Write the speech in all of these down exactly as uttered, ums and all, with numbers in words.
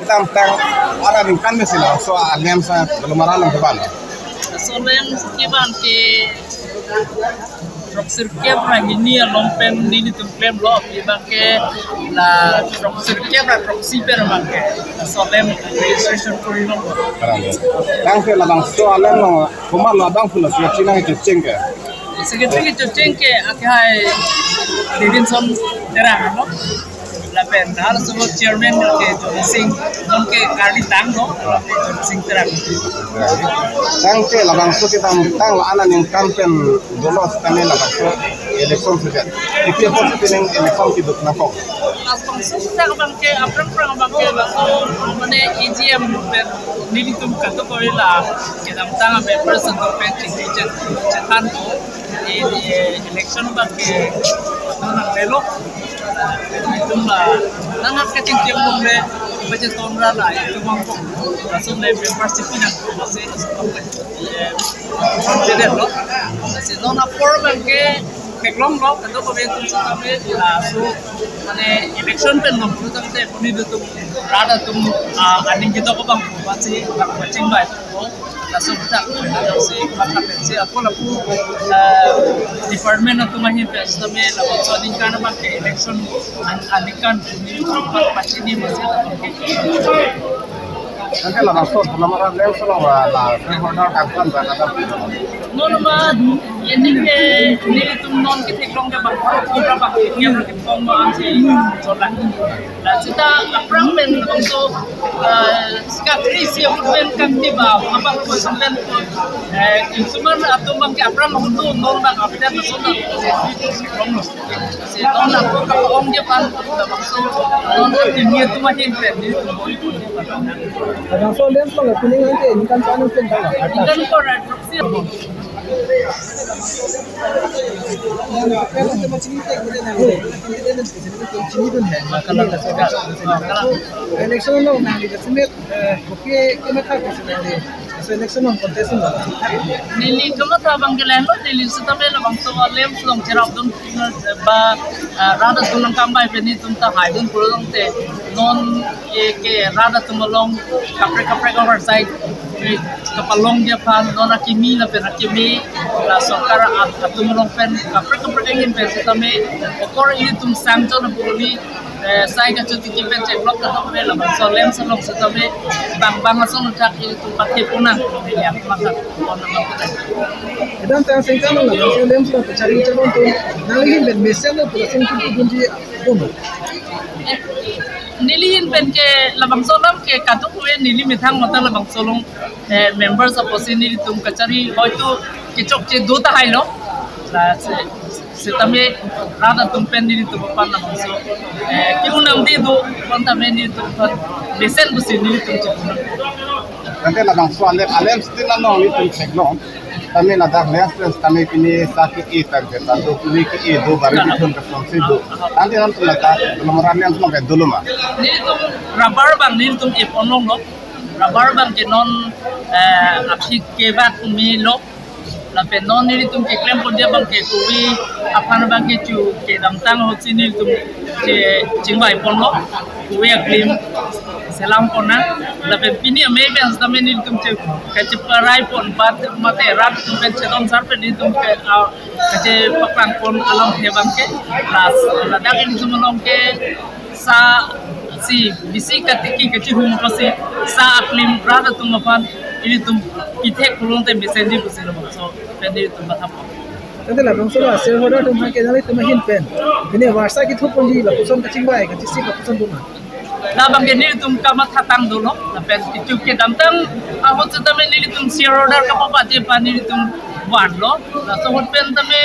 Tang tang ara ningkan me sila so alem sa belum ara lam keban. Laso alem keban ke throksirkep ra hini along pen nelitum klemlo, abang ke la throksirkep ra throksi pen abang ke laso alem registration kori long. Tang ke labangso alem lo kumar labang pula sudah chinang itu cing ke. Secretary kecheng ke akhai Davidson Terang lo. Lapen halaso chairman ke Joni Sing, non ke Karli Tang lo, Joni Sing Terang. Tang ke labangso kedamtang la-an aningkan pen dolo setame labangso election sudah. Ipi apa sih pining election keduk nangkok? Labangso sudah abang ke, aphrang aphrang abang ke laso mane A G M pen nelitum kategori la kedamtang members atum pen chingki chet chethan ko. Di, di election abang ke non nanglelo. Itum la nangkachingki longle, baje tonra la itum abang ko. Laso le membership nangkok, laso, laso abang ke, eh, confident lo. Laso non apor abang ke theklong lo, kadokave atum setame laso mane election pen lo, pulo tangte monit atum, rat atum, ah, aning kedo abang ko, basi abang kachingvai ko. Laso dak si matha pensi ako lapu, eh, department atum ahin pen setame lapu so aningkan abang ke election an-, aningkan puni pachini masi lapu ke. Tang ke labangso, belum ara alem so la, la shareholder kangkan ba kata. Non ma, ini ke, nelitum non ketheklong ke abang, kobra abang, ya, abang ke pom ma ansi, sola. La seta aphrang pen labangso, eh, secretary si ahut pen kangti ba, abang ko sampen ko, eh, instrument atum abang ke aphrang ahut do, non abang update na sona. Si non ako ka-ong dia pan, labangso, non akimi atum ahin pen, di tum boli boli pan. Labangso alem so la pining ante, ningkan so aningkan pen tang. Ningkan ko ra, si. Election along nangli jasemet, eh, kopi kematha ko sila de. So election along contest along. Neli kematha abang ke lahenlo, neli setame labangso alem along cherapdun, eh, ba, eh, rat atum nangkangvai pen nelitum ta haidun pulo tangte non ke, ke rat atum along kaprek kaprek oversight, eh, kapalong dia aphan non akimi lapen akimi, la sorkar at-, atum along pen kaprek kaprek ahin pen setame okor itum sangchon boli, eh, sai kachotiki pen cheklok kadokave labangso alem along setame bang bang ason uthak itum pathe punang ya masak. Kedamtang sengkang labangso alem along kachari chalon atum nangli ahin pen mesen lo pura sengkang tu bunji atum. Neli ahin pen ke labangso alam ke kadokave neli methang mata labangso along, eh, members apotsi nelitum kachari hoito kechokche do tahai lo. La se, setame rat atum pen nelitum aphan labangso, eh, ke-un nangdi do, pon tame nelitum aphan mesen pusi nelitum chok. Tangte labangso alem, alem still along nelitum theklong. Tame ladak lens lens tame pini sa ke-e tangte ta do, pini ke-e do, bari bithun kasonsi do. Tangte nangtum ladak belum ara lens along ke dolo ma? Nelitum rubber abang nelitum e-pon longlo. Rubber abang ke non, eh, aphi kebat melo. Lapen non nelitum keklem pon dia abang ke kove aphan abang ke chu kedamtang ahutsi nelitum che chingvai ponlo. Kove aklim selam pon nang. Lapen pini amei pen setame nelitum che kacheparai pon bat mate rat atum pen chedon sar pen nelitum ke, ah, kachepaklang pon along he abang ke. Last ladak nelitum along ke sa si bisi katiki kachihum apotsi sa aklim rat atum aphan ilitum pithek pulote mesenji pusi labangso pen ilitum matha pon. Tangte labangso la shareholder atum aphan ke nanglitum ahin pen pini varsa kethu ponji lapuson kachingvai kachesik lapuson do ma? Labang ke nelitum kamatha tang dolo, lapen itum kedamtang ahut setame nelitum shareholder kapapati aphan nelitum vanlo. Laso ahut pen tame,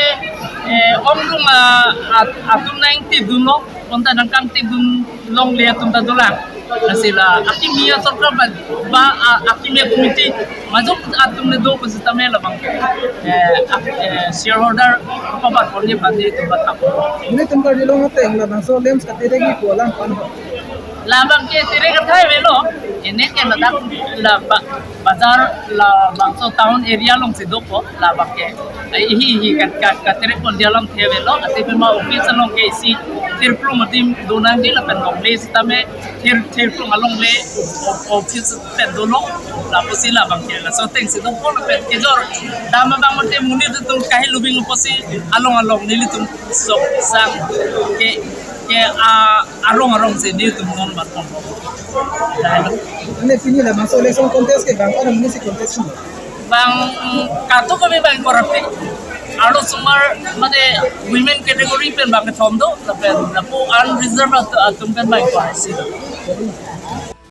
eh, ongdung, ah, at-, atum nangtidunlo. Bonta nangkangtidun longle atum ta dolang. Lasi la akimi asorkar ba, ba, a-, akimi committee majok atum le do pusitame labang, eh, ak-, eh, shareholder pabat porni bandi atum ba thap. Nelitum karjulong ateng labangso lems kateregi pu alam pan ho. Labang ke tere kathai avelo, Ene ke ladak la ba- bazar labangso town area alongsi dopo labang ke. Ai, ihi ihi kat kat katere pon dia lam thevelo, atipima office along ke isi thirplong adim donangji lapen longle sitame thir thirplong alongle o- office pen dolo. Lapusi labang ke laso atengsi dopo lapen kejor dam abang mate monit atum kahi lubing pusi along along nelitum sok sang ke ke a arong arongsi nelitum non bat pon. Dahlo. Mane pini labangso election contest ke bang kono mane si contest mo? Bang, mm, kato kami bang korapte. Arlo osomar mane women category pen bang kethom do, lapen lapu unreserved at- atum pen bang korapsi.